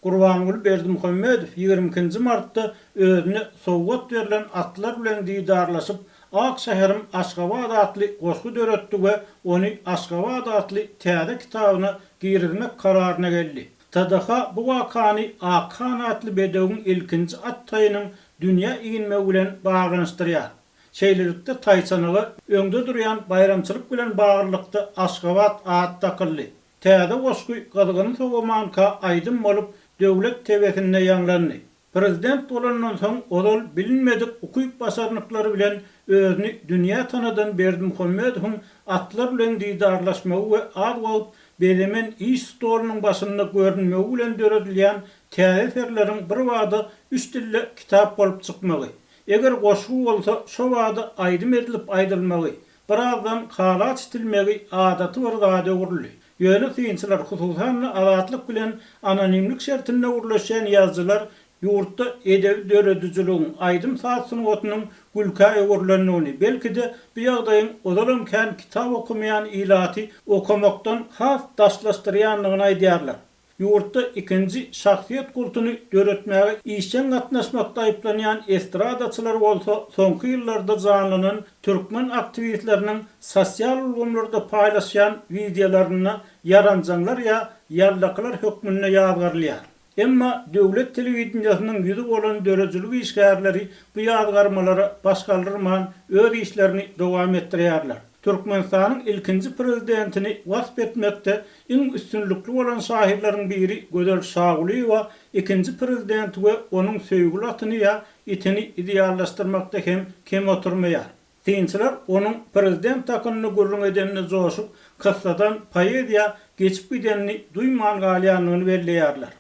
Gurbanguly Berdimuhamedow 22-nji martda özüne sowgat berlen atlar bilen didarlaşyp, Ak şäherim Aşgabat atly goşgy döretdi we ony Aşgabat atly täze kitabyna girizmek kararyna geldi. TDH bu wakany Akhan atly bedewiň ilkinji at taýynyň dünýä inmegi bilen baglanyşdyrýar. Şeýlelikde, taýçanaga öňde durýan baýramçylyk bilen baglylykda Aşgabat at dakyldy. Täze goşgy gyzgyny sowamanka aýdym bolup, döwlet TW-sinde ýaňlandy. Prezident bolandan soň ozal bilinmedik ukyp-başarnyklary bilen özüni dünýä tanadan Berdimuhamedowyň atlar bilen didarlaşmagy we az wagt bezemen iş stolunyň başynda görünmegi bilen döredilýän täze eserleriň birbada üç dilde kitap bolup çykmagy, eger goşgy bolsa şobada aýdym edilip aýdylmagy, birazdan hala çitilmegi adaty bir zada öwrüldi. Ýöne synçylar, hususan-da Azatlyk bilen anonimlik şertinde gürleşýän ýazyjylar ýurtda edebi döredijiligiň, aýdym-saz sungatynyň gülkä öwrülendigini, belki-de, bu ýagdaýyň ozalam kän kitap okamaýan ilaty okamakdan has daşlaşdyrýandygyny aýdýarlar. Ýurtda ikinji şahsyýet kultuny döretmäge işjeň gatnaşmakda aýyplanýan estradaçylar bolsa soňky ýyllarda janlanan türkmen aktiwistleriniň sosial ulgamlarda paýlaşýan wideolarynda ýaranjaňlar ýa ýallakylar hökmünde ýazgarylýar. Emma döwlet telewideniýesiniň ýüzi bolan döredijilik işgärleri bu ýazgarmalara baş galdyrman öz işlerini dowam etdirýärler. Türkmenistanyň ilkinji prezidentini wasp etmekde iň üstünlikli bolan şahyrlaryň biri Gözel Şagulyýewa ikinji prezidenti we onuň söýgüli atyny ýa itini ideallaşdyrmakda hem kem oturmaýar. Synçylar onuň prezident hakynda gürrüň edende joşup, kyssadan poeziýa geçip gidenini duýman galýandygyny belleýärler.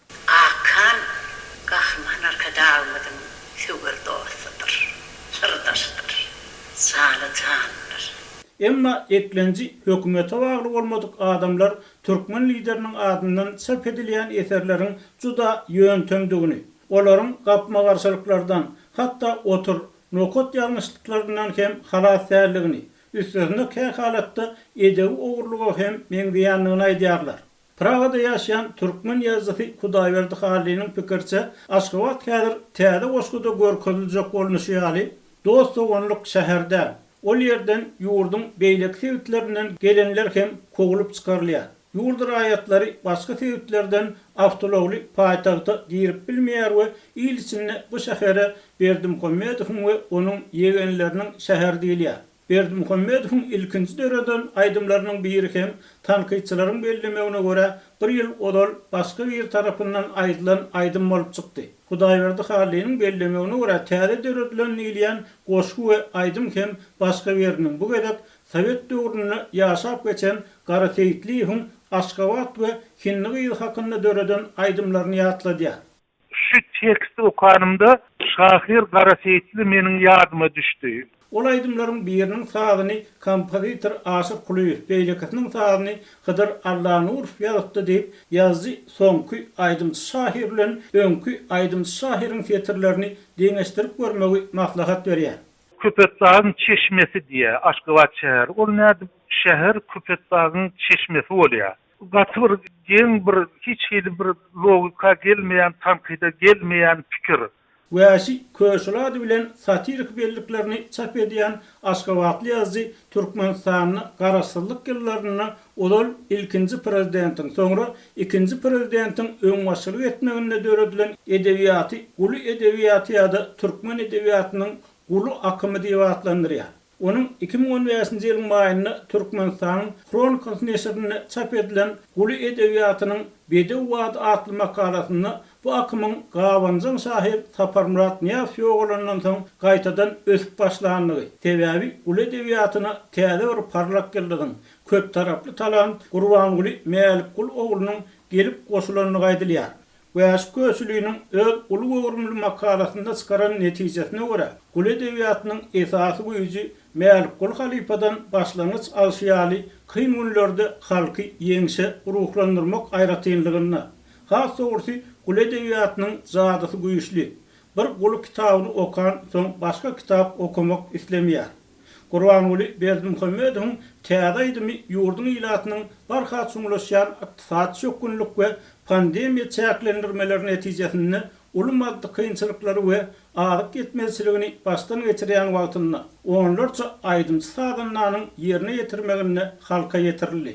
Akhan Gahryman Arkadagymyzyň söwer dostudyr, syrdaşydyr, jana-janydyr. Emma eklenji hökümete bagly bolmadyk adamlar türkmen lideriniň adyndan çap edilýän eserleriň juda ýöntemdigini, olaryň gapma-garşylyklardan, hatda otur, nokat ýalňyşlyklaryndan hem halas däldigini, üstesine kähalatda edebi ogurlyga hem meňzeýändigini aýdýarlar. Pragada ýaşaýan türkmen ýazyjysy Hudaýberdi Hallynyň pikiriçe, Aşgabat häzir täze goşguda görkeziljek bolnuşy ýaly, dost-doganlyk şäher däl. Ol ýerden ýurduň beýleki sebitlerinden gelenler hem kowlup çykarylýar. Ýurt raýatlary başga sebitlerden awtoulagly paýtagta girip bilmeýär we il içinde bu şähere Berdimuhamedowyň we onuň ýegenleriniň şäheri diýilýär. Berdimuhamedowyň ilkinji döreden aýdymlarynyň biri hem, tankytçylaryň bellemegine görä, bir ýyl ozal başga biri tarapyndan aýdylan aýdym bolup çykdy. Hudaýberdi Hallynyň bellemegine görä, täze döredilen diýilýän goşgy we aýdym hem başga biriniň, bu gezek sowet döwründe ýaşap geçen Gara Seýitliýewiň Aşgabat we Hindi gyzy hakynda döreden aýdymlaryny ýatladýar. Şu teksti okanymda şahyr Gara Seýitli meniň ýadyma düşdi. Ol aýdymlaryň biriniň sazyny kompozitor Aşyr Kulyýew, beýlekisiniň sazyny Hydyr Allanurow ýazypdy diýip, ýazyjy soňky aýdymçy şahyr bilen öňki aýdymçy şahyryň setirlerini deňeşdirip görmegi maslahat berýär. Köpetdagyň çeşmesi diýýär Aşgabat şäheri. Ol nädip şäher Köpetdagyň çeşmesi bolýar? Gaty bir geň bir hiç hili bir logika gelmeýän tankyda gelmeýän pikir. Wäşi Köşül ady bilen satiriki belliklerini çap edýän aşgabatly ýazyjy Türkmenistanda garaşsyzlyk ýyllarynda ozal ilkinji prezidentiň, soňra ikinji prezidentiň öňbaşçylyk etmeginde döredilen edebiýaty guly edebiýaty ýa-da türkmen edebiýatynyň guly akymy diýip atlandyrýar. Onuň 2015-nji ýylyň maýynda Türkmenistanyň Hronikasy neşirinde çap edilen Guly edebiýatynyň bedew bady atly makalasynda bu akymyň gabanjaň şahyr Saparmyrat Nyýazow ýogalandan soň gaýtadan ösüp başlandygy, sebäbi Guly edebiýatyna täze bir parlak ýyldyzyň, köptaraply talant Gurbanguly Mälikgul oglunyň gelip goşulandygy aýdylýar. Wäşi Köşüliniň öz uly göwrümli makalasynda çykaran netijesine görä, Guly edebiýatynyň esasy güýji Mälikguly halypadan başlangyç alşy ýaly kyn günlerde halky ýeňşe ruhlandyrmak aýratynlygynda. Has dogrusy, Guly edebiýatynyň jadysy güýçli. Bir Guly kitabyny okan soň başga kitap okamak islemeýär. Gurbanguly Berdimuhamedowyň täze aýdymy ýurduň ilatynyň barha çuňlaşýan ykdysady çökgünlik we Pandemiýa çäklendirmeleri netijesinde uly maddy kynçylyklary we azyk ýetmezçiligini başdan geçirýän wagtynda, onlarça aýdymçy-sazandanyň ýerine ýetirmeginde halka ýetirildi.